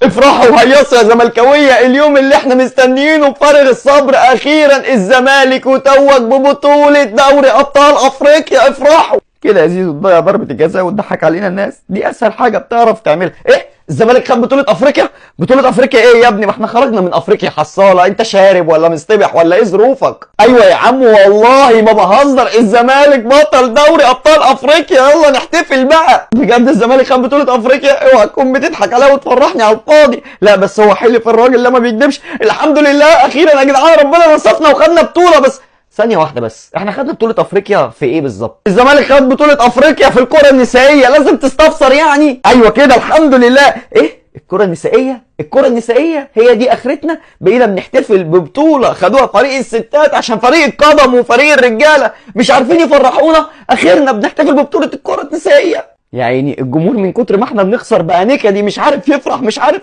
افرحوا وهيصوا يا زملكاويه، اليوم اللي احنا مستنيينه بفارغ الصبر، اخيرا الزمالك وتوج ببطولة دوري ابطال افريقيا. افرحوا كده يا زيزو، تضيع ضربه الجزاء وتضحك علينا الناس، دي اسهل حاجة بتعرف تعملها. ايه الزمالك خد بطوله افريقيا؟ بطوله افريقيا ايه يا ابني؟ ما احنا خرجنا من افريقيا حصاله. انت شارب ولا مصطبح ولا ايه ظروفك؟ ايوه يا عم والله ما بهزر، الزمالك بطل دوري ابطال افريقيا، يلا نحتفل بقى. بجد الزمالك خد بطوله افريقيا؟ اوعى تكون بتضحك عليا وتفرحني على الفاضي. لا بس هو حلف الراجل ده ما بيكذبش. الحمد لله اخيرا يا جدعان ربنا نصفنا وخدنا بطوله. بس ثانية واحدة بس، احنا خدنا بطولة افريقيا في ايه بالظبط؟ الزمالك خد بطولة افريقيا في الكرة النسائية، لازم تستفسر يعني. ايوه كده الحمد لله. ايه؟ الكرة النسائية؟ الكرة النسائية هي دي اخرتنا؟ بقينا بنحتفل ببطولة خدوها فريق الستات عشان فريق القدم وفريق الرجالة مش عارفين يفرحونا، اخرنا بنحتفل ببطولة الكرة النسائية. يا عيني الجمهور من كتر ما احنا بنخسر بقى نكدي، مش عارف يفرح مش عارف